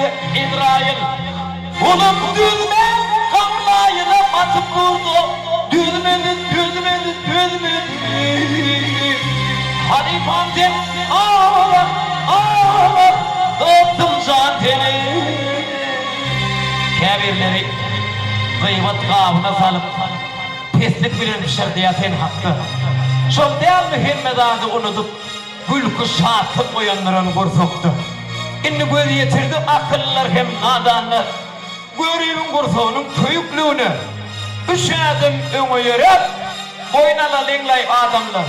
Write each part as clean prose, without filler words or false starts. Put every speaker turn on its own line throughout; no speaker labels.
geldi Ezraýyl. Olam düzmän gamlaýyna batyp durdy. Düzmedi, düzmedi, düzmedi. Halypam sen ah, ah, dostum jan seni. Käbirleri gybat gabyna salyp, peslik bilen pyşyrdaýar sen hakda. Şol dälmi hemme zady unudyp, Gülki şatlyk oýandyran gursakda. Indi göz ýetirdi akyllylar hem nadanlar. Göribiň gursagynyň köýükligine. Üç ädim öňe ýöräp, boýun alalyňlaý adamlar.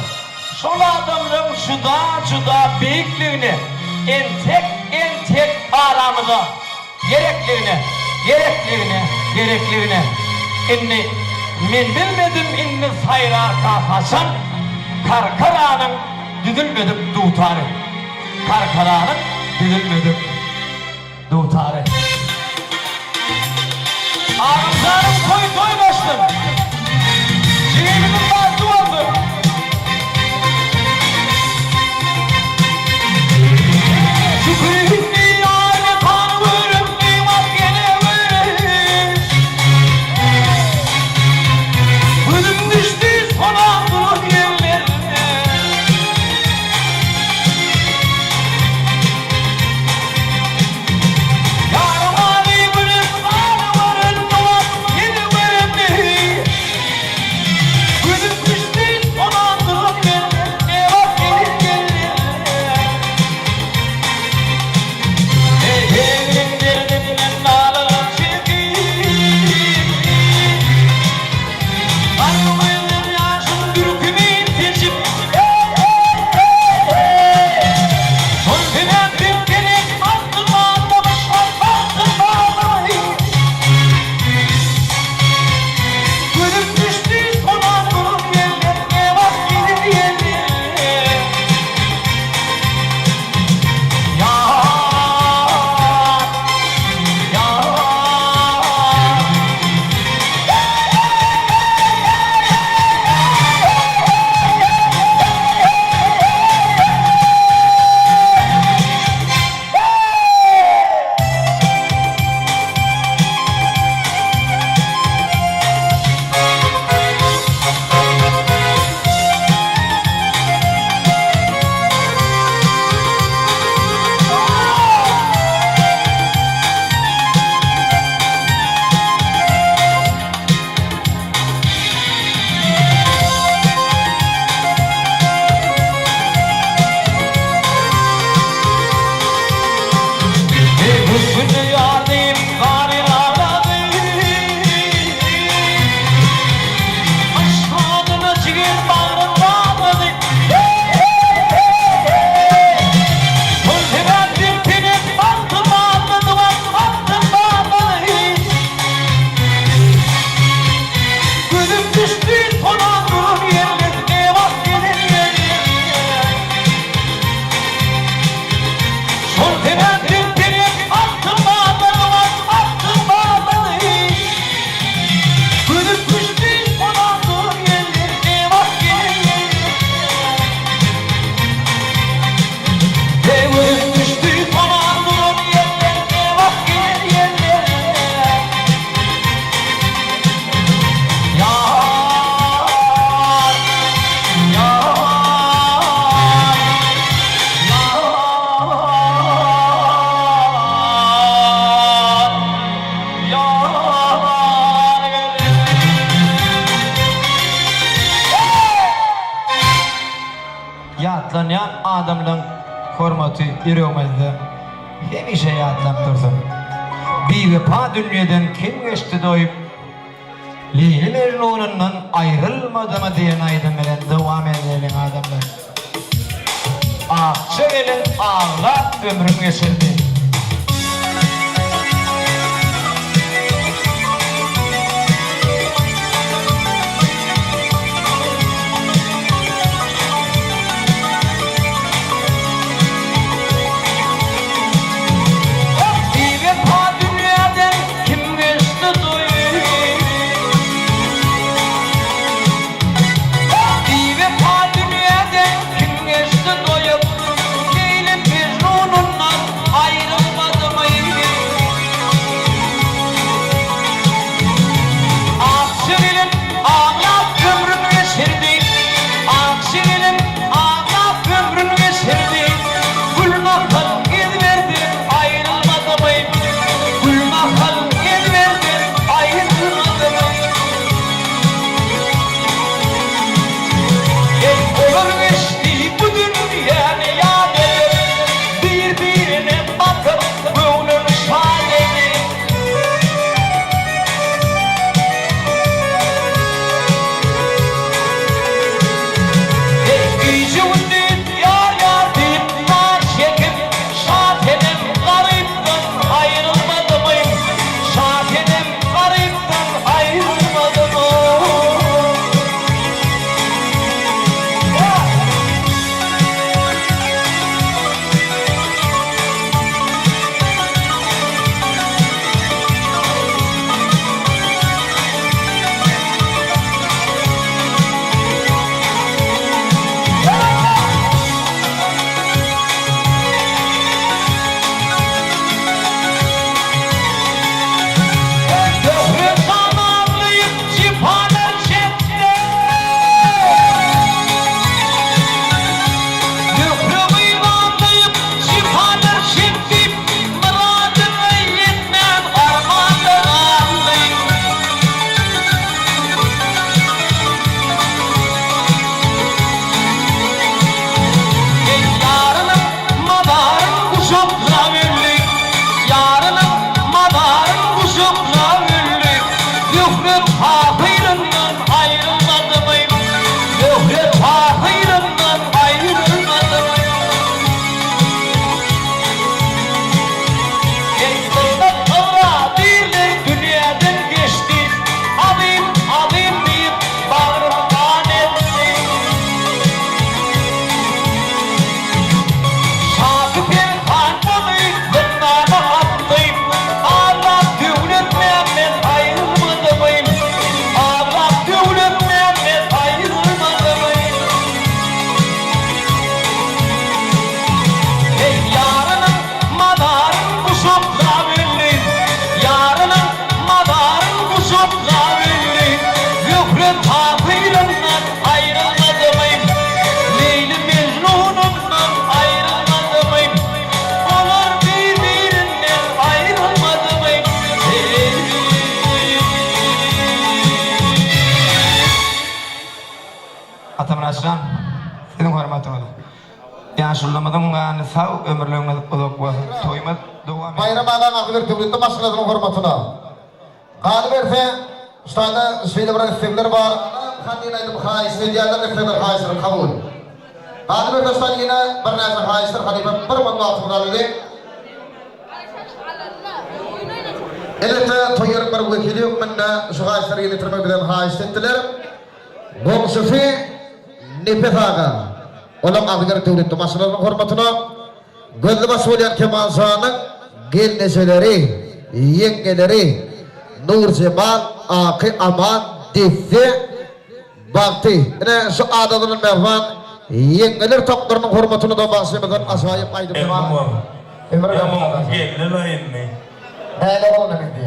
Şol adamlaň juda-juda beýikligine entek, entek aramyza. Gerekligine, gerekligine, gerekligine. Indi men bilmedim indi saýrarka haçan Karkaranyň düzülmedik dutary. Karkaranyň düzülmedik dutary. Agamjanyň toýy toý başsyn. Jigimiziň bagty bolsun. Şükür Gözüm düşdi sona duran ýerlerine. Ýarym aly gülüm aly gören dogan ýene göremdi. Gözüm düşdi sona duran ýerlerine bak gelin gelin. Egegiň derdinden nalalar çekip, Gara gözler ýaşyn dürkümi seçip, Şol sebäpden gerek bagtym barmyş, şol bagtym barmyş. Gözüm düşdi solan duran ýerlerine, bak gelin ýerlerine. Ýar, ýar. Hüsnü ýar diýip garyl aglady. Yşk odyna jiger bagryn baglady. Şol sebäpli pelek bagtym baglady, bagtym baglady. Gözüm düşdi tolan duran ýerlerine, wah gelen ýerlerine. Şol sebäpli pelek bagtym baglady, wah bagtym baglady. Gözüm düşdi tolan duran ýerlerine, wah gelen ýerlerine. Gözüm düşdi tolan duran ýerlerine, wah gelen ýerlerine. Ýar, ýar, ýar, ýar gelin. Ýatlanýan adamlaň hormaty ýüregimizde hemişe ýatlap dursun. Biwepa dünýeden kim geçdi doýup, Leýli Mejnunyndan aýrylmadymy diýen aýdym bilen dowam edeliň adamlar. Akja gelin aglap ömrün geçirdi. Biwepa dünýäden kim geçdi doýup? Biwepa dünýäden kim geçdi doýup? Leýli Mejnunyndan. Ýaşulymyzyň jany sag, ömürleriňiz uzak bolsun. Toýumyz dowam edýär.
Baýram agaň agzybir döwletli maşgalasynyň hormatyna. Galyberse, ştada şeýle bir islegler bar. Kandil aýdym haýyşt edýärler, islegler haýyşlary kabul. Galyberse ştada ýene birnäçe haýyşlar halypa bir minut wagtyňyzy alaly. Elbetde toý ýeriň bir wekili hökmünde şu haýyşlary ýerine ýetirmegi bizden haýyşt etdiler. Goňşusy Nepes aga, olaň agzybir döwletli maşgalasynyň hormatyna gözli baş bolýan Kemal janyň gelnejeleri, ýeňňeleri Nurjemal, Aky, Aman, Desse, Bagty, ine şu adadylan mähriban ýeňňeler toplarynyň hormatyna-da bagşymyzdan ajaýyp aýdym
Emma muňky geldi-la indi.
Näle boldy indi?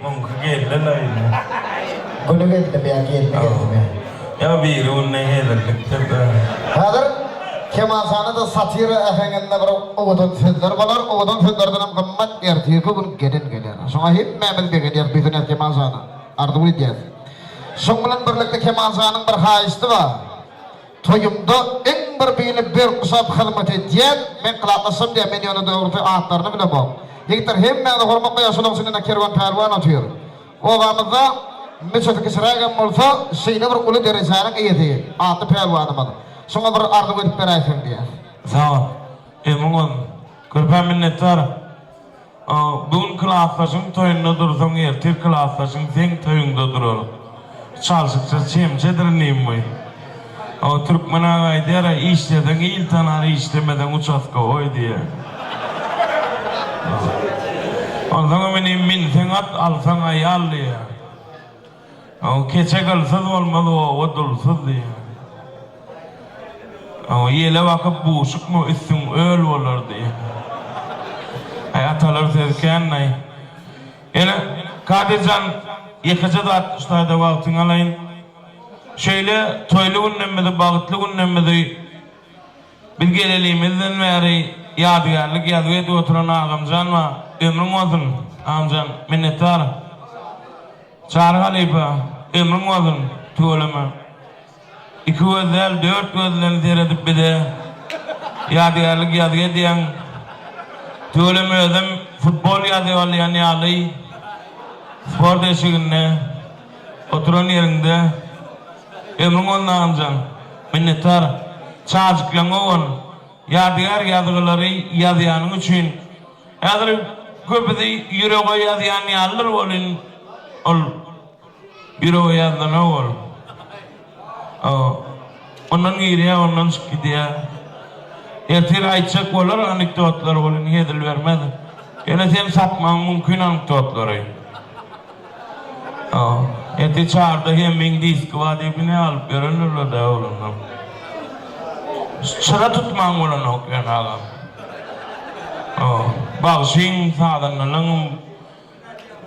Muňky geldi-la indi.
Güni geldimi ýa gelni geldimi?
Ýa biri günde hezillikdir-dä.
Häzir Kemal jana-da satira äheňinde bir owadan sözler bolar. Owadan sözlerdenem gymmat ertirki gün gelin geler. Şoňa hemmämiz begenýäris, buýsanýarys Kemal jana. Arzuw edýäris. Şoň bilen birlikde Kemal janyň bir haýyşty bar. Toýumda iň bir bili berk guşap hyzmat edýän, men kylaplaşsam diýýär, men ýöne dogrusy atlaryny bilemok. Ýigitler hemmäňize hormat goýýar, şolaň içinde Kerwen pälwan otyr. Obamyzda müçesi kiçirägem bolsa, şeýle bir uly derejäniň eýesi, atly pälwanymyz. Şoňa bir arzuw edip beräýseň diýýär.
Sag bol. Ömrüň bolsun. Körpä minnetdar. Bu gün klasdaşyň toýunda dursaň ertir klasdaşyň seň toýuňda durar. Çalşykça çemçedir inim bu. O türkmen aga aýdýara işleseň il tanar işlemeseň uçastkowoý diýýär. Onsoňam inim minseň at alsaň aýal diýýär. O keçe gylsyz bolmaz oba dulsuz diýýär. O ýele bakyp buşukma üstüň öl bolar diýýär. Aý atalar sözi kändaý. Ene Kadirjan ýekeje zat şu taýda wagtyňy alaýyn. Şeýle toýly günlerimizi bagtly günlerimizi Biz gelelimizden bäri ýadygärlik ýazgy edip oturan agamjan bar. Ömrüň bolsun, agamjan. Minnetdar. Çary halypa, ömrüň bolsun, tüweleme. Iki göz däl, dört göz bilen seredip bize ýadygärlik ýazgy edýäň. Tüweleme özem futbol ýazgy alýan ýaly sport eşiginde oturan ýeriňde. Ömrüň bolsun agamjan. Minnetdar. Çajyklaň owan. Ýadygär ýazgylary ýazýanyň üçin. Häzir köpüsi ýürege ýazýan ýalydyr welin ol ýürege ýazylanok ol. Ondan girýär ondan çykyp gidýär. Ertir aýtjak bolar anekdotlary welin hezil bermez. Ýöne sen satmagyň mümkin anekdotlary. Eti çarda hemmiň diski bar diýip ine alyp ýörendirler-dä oglanlar. Çyra tutmaň bolanok ýöne agam. Bagşyň, sazandalaň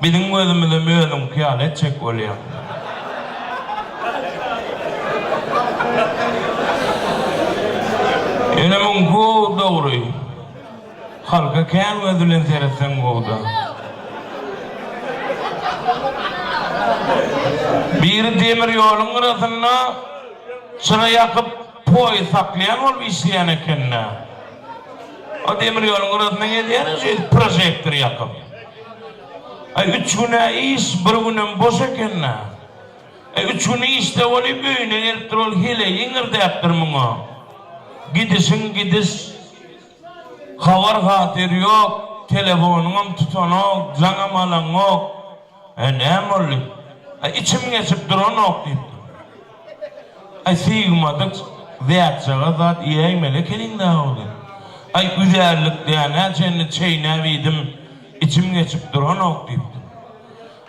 biziň gözümizem özüňki ýaly etjek bolýaň. Ýöne muňky gowy dogry. Halka kän göz bilen seretseň gowda. Biri demir ýoluň gyrasynda çyra ýakyp poýuz saklaýan bolup işleýän ekende. O demir ýoluň gyrasynda gezýär şeýdip prožektor ýakyp. Aý üç gün-ä iş, bir günem boş ekende. Aý üç gün işde bolyp öýüne gelipdir ol heleýi iňirdäpdir muňa. Gidişiň gidiş. Habar-hatyr ýok, telefonyňam tutanok, jaňam alaňok. Ä, näme boldy? Aý, içim geçip duranok diýipdir. Aý, sygmadyk zätjagaz zat iýäýmeli ekeniň-dä ogly. Aý, üzärlik dänä çenli çeýnäp iýdim, içim geçip duranok diýipdir.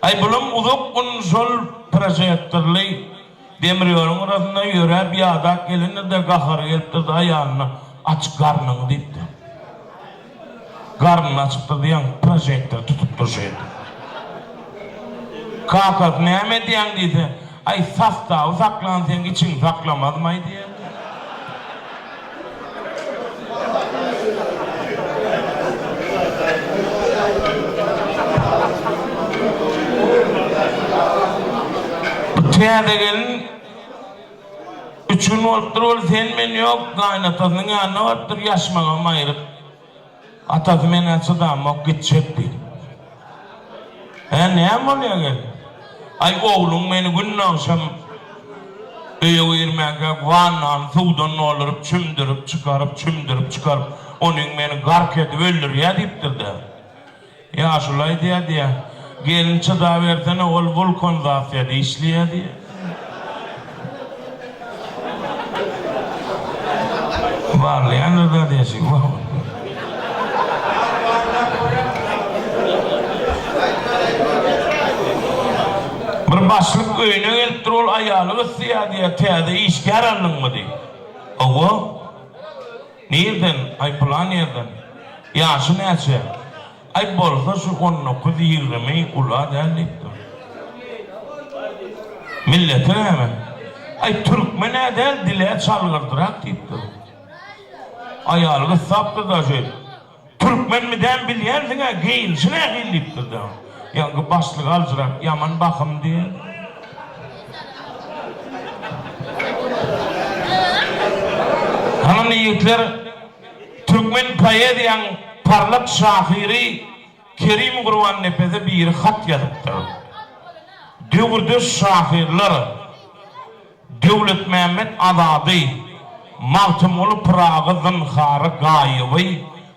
Aý, bulam uzak gün şol prožektorly Demir ýoluň gyrasynda ýöräp ýadap gelendir-de gahary gelipdir-de aýalyna Aç garnyňy diýipdir. Garnyny açypdyr-da ýaňky prožektory tutup durşy ýerde. Kakasy näme edýäň diýse, Aý sostawy saklan seň içiňi saklamazmaý diýýär. Bu täze gelin üç. Üç gün bolupdyr ol sen-men ýok, gaýynatasynyň ýanyna barypdyr, ýaşmagam aýryp. Atasy men-ä çydamok, gitjek diýdi. Hä, näme bolýar gelin? Aý, ogluň meni gün-agşam öýe girmänkä wannany suwdan dolduryp, çümdürip çykaryp, çümdürip çykaryp, onyň meni gark edip öldürýär diýipdir-dä. Ýaşuly aýdýar diýýär, Gelin çydabersene, ol wulkanzasiýada işleýär diýýär. Barlaýandyr-da diýýär, şeý. Bir başlyk öýüne gelipdir, ol aýaly gysýar diýýär, täze işgär aldyňmy diýip. Hawa. Nirden? Aý pylan ýerden. Ýaşy näçe? Aý bolsa şu on dokuz, 20 ula däl diýipdir. Milleti näme? Aý türkmen-ä däl, dil-ä çalgyrdyrak diýipdir. Aýaly gyssapdyr-da şeýdip. Türkmenmi däl bilýänsiň-ä, geýinişi nähili diýipdir-de. Ýaňky başlyk aljyrap, ýaman bahym diýen. Hany ýigitler, türkmen poeziýaň parlak şahyry Kerim Gurbannepese biri hat ýazypdyr. Döwürdeş şahyrlar. Döwletmämmet Azady, Magtymguly Pyragy zynhary Gaýyby,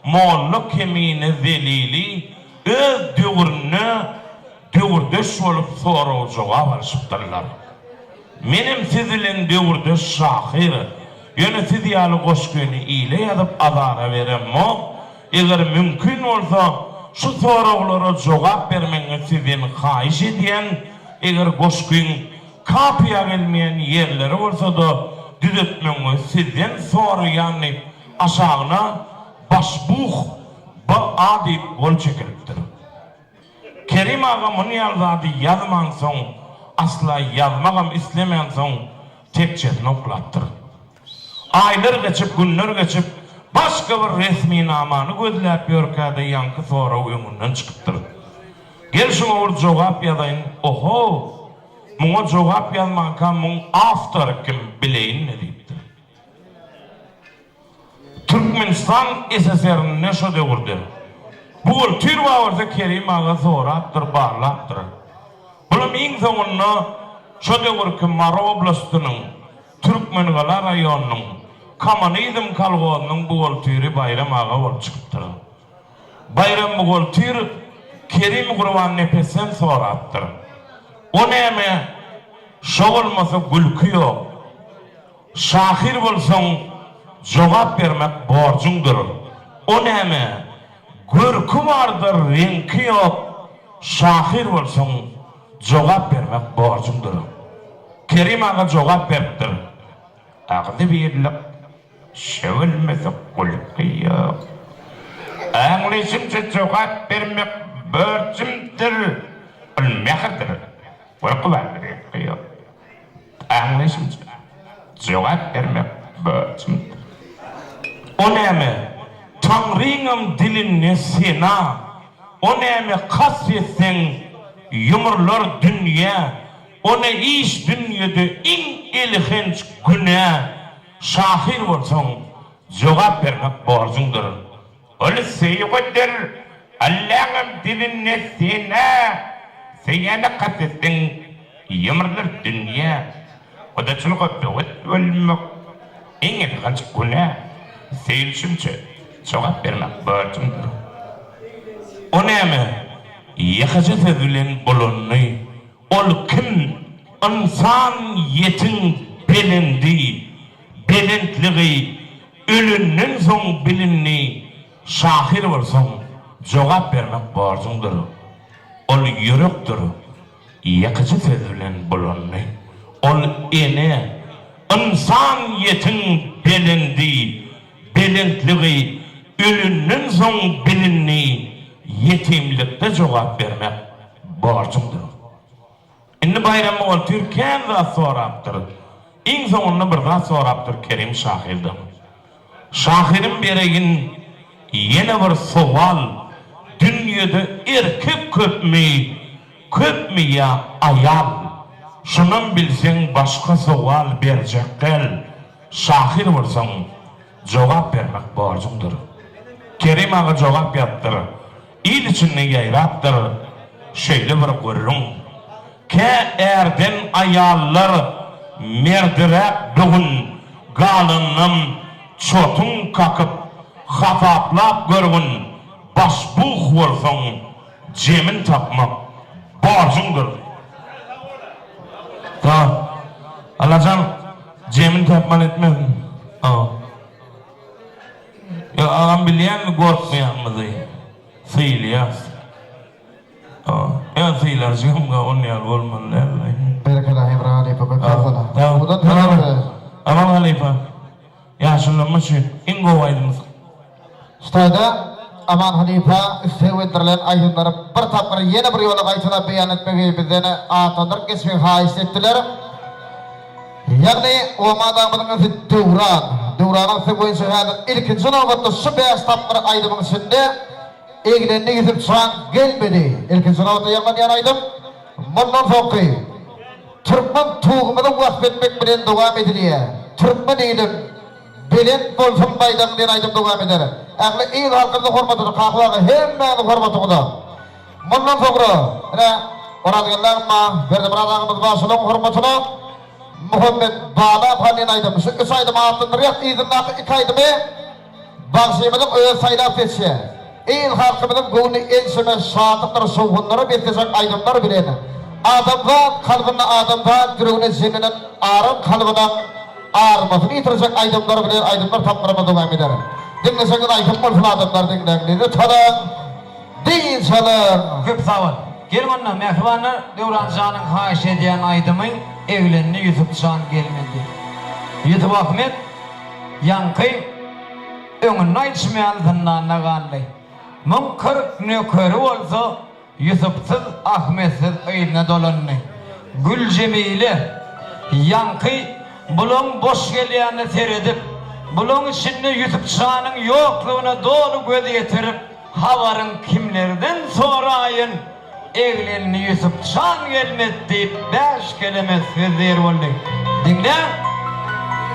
Molla Kemine Zelili öz döwründe döwürdeş bolup sorag-jogap alşypdyrlar. Menem siz bilen döwürdeş şahyr, ýöne siz ýaly goşgyny ile ýazyp azara beremok, eger mümkin bolsa şu soraglara jogap bermegiňizi sizden haýyş edýän, eger goşgyň Kapyýa gelmeýän ýerleri bolsa-da düzetmegiňizi sizden soraýan diýip, aşagyna Başbuh BA diýip gol çekilipdir. Kerim aga muny ýaly zady ýazmansoň, asla ýazmagam islemänsoň tekjesini oklapdyr. Aýlar geçip, günler geçip, başga bir resminamany gözläp ýörkä-de ýaňky sorag öňünden çykypdyr. Gel şuňa bir jogap ýazaýyn, oho, muňa jogap ýazmanka muň awtory kim bileýin-le diýipdir. Türkmenistan SSR-nde şo döwürde buhgalter bar bolsa Kerim aga sorapdyr, barlapdyr. Bulam iň soňunda şo döwürki Mary oblastynyň Türkmengala raýonynyň Kommunizm kolhozynyň buhgalteri Baýram aga bolup çykypdyr. Baýram buhgalter Kerim Gurbannepesden sorapdyr. O näme, şo bolmasa gülki ýok. Şahyr bolsaň, jogap bermek borjuňdyr. O näme, görki bardyr, reňki ýok, şahyr bolsaň, jogap bermek borjuňdyr. Kerim aga jogap beripdir. Agzybirlik Şöwülmese gülki ýok. Aňlyşymça jogap bermek borjumdyr. Ol mähirdir. Gorky bardyr, reňki ýok. Aňlyşymça jogap bermek borjumdyr. O näme, Taňryňam dilinde sena, O näme kast etseň, ýumrular dünýä, O ne iş dünýede iň elhenç günä, Şahyr bolsaň, jogap bermek borjuňdyr. Ol söýgüdir, Allaňam dilinde sena, Söýene kast etseň, ýumrular dünýä. Gudaçylyga böwet bolmak, iň elhenç günä, Söýülşimçe, jogap bermek borjuňdyr. O näme, ýekeje söz bilen bolanyny Ol kim? Ynsan ýetiň belendi, belentligi ölenden soň bilindi, şahyr bolsaň jogap bermek borjuňdyr. Ol ýürekdir, ýekeje söz bilen bulandy. Ol ene. Ynsan ýetiň belendi, belentligi ölenden soň bilindi, ýetimlikde jogap bermek borjuňdyr. Indi Baýram buhgalter kän zat sorapdyr. Iň soňunda bir zat sorapdyr Kerim şahyrdan. Şahyrym bereýin ýene bir sowal, dünýede erkek köpmi, köpmi ýa aýal? Şunam bilseň başga sowal berjek däl. Şahyr bolsaň, jogap bermek borjuňdyr. Kerim aga jogap ýazypdyr. Il içinde ýaýrapdyr şeýle bir gürrüň. Kä ärden aýallar merdiräk bu gün galanynam çotuň kakyp hasaplap görgün başbuh bolsaň jemin tapmak borjuňdyr. Sag. Allajan jemin tapmaly etmesin. Hawa. Ýok agam bilýäňmi gorkmaýanymyzy sylaýas. Ýa sylarjygam ga on ýaly bolmaly däldi.
Berekella Hemra halypa köp sag bol.
Owadan sözler. Aman halypa ýaşulylarymyz üçin iň gowy aýdym.
Şu taýda Aman halypa isleg bildirilen aýdymlary bir tapgyr ýene bir ýola gaýtalap beýan etmegi bizden atlandyryp geçmegi haýyşt etdiler. Ýagny Oman agamyzyň inisi Döwran. Döwranyň isegi boýunça häzir ilkinji nobatda şu bäş tapgyr aýdymyň içinde Eglendi Ýusup jan gelmedi. Ilkinji nobatda ýaňlanýan aýdym. Mundan soňky Türkmen tugumyzy wasp etmek bilen dowam edilýär. Türkmen ilim, belent bolsun baýdagyň diýen aýdym dowam eder. Ähli il halkymyzyň hormatyna Kakow aga hemmäňiziň hormatyňyza. Mundan soňra ine Orazgeldi agam bar, Berdimyrat agamyz bar şolaryň hormatyna Muhammet Bala han diýen aýdym. Şu üç aýdymy atlandyrýas yzyndaky iki aýdymy Bagşymyzyň özi saýlap seçýär. Il-halkymyzyň göwnüni ençeme şatlykdyr şowhunlara beslejek aýdymlar bilen adamzat kalbynda adamzat ýüregine jemlenen aram kalbynyň armasyny ýitirjek aýdymlar bilen aýdymlar tapgyrymyz dowam eder. Diňleseňiz aýdym bolsun adamlar diňläň lezzet alyň dynç alyň.
Köp sag bol. Geliň onda mähribanlar Döwran janyň haýyş edýän aýdymy eglendi Ýusup jan gelmedi. Ýusup Ahmet Ýaňky öňünde aýdyşym ýaly zyndanda galdy. Muň 40 nökeri bolsa Ýusupsyz, Ahmetsiz yzyna dolandy. Güljemile ýaňky bulaň boş gelýänine seredip, bulaň içinde Ýusup janyň ýoklugyna doly göz ýetirip, Habaryň kimlerden soraýyn, Eglendi Ýusup jan gelmedi diýip bäş keleme söz diýer boldy. Diňläň,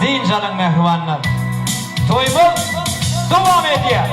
dynç alyň mähribanlar. Toýumyz dowam edýär.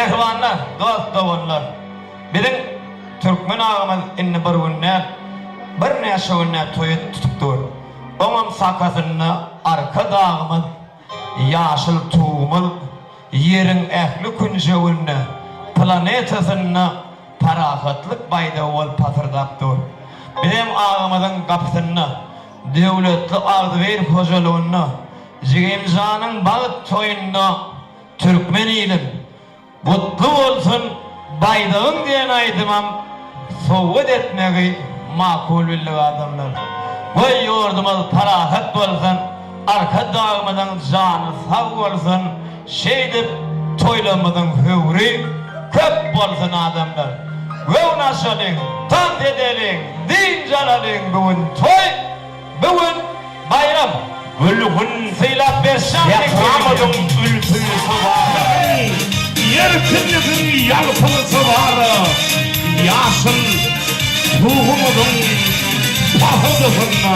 Mähribanlar, dost-doganlar, biziň türkmen agamyz indi bir gün däl, birnäçe günläp toý tutup dur. Oňam sakasynda Arkadagymyz, ýaşyl Tugumyz Ýeriň ähli künjeginde, planetasynda parahatlyk baýdagy bolup pasyrdap dur. Bizem agamyzyň gapysynda, döwletli agzybir hojalygynda, jigimjanyň bagt toýunda Türkmen ilim, gutly bolsun baýdagyň diýen aýdymam sowgat etmegi makul bildik adamlar. Goý ýurdumyz parahat bolsun, Arkadagymyzyň jany sag bolsun, şeýdip toýlamyzyň höwri köp bolsun adamlar. Göwün açalyň, tans edeliň, dynç alalyň bu gün toý. Bu gün baýram.
Gülgün
Sylap berşan
Ýakramadyň ülpülisi bar-a. Erkinligiň ýalpylysy bar-a. Ýaşyl Tugumyzyň pasyrdysynda.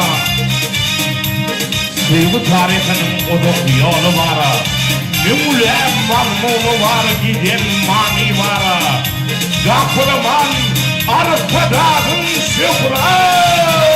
Söýgi taryhynyň uzak ýoly bar-a. Müňläp mazmuny bar, giden many bar-a. Gahryman Arkadagyň şöhrat!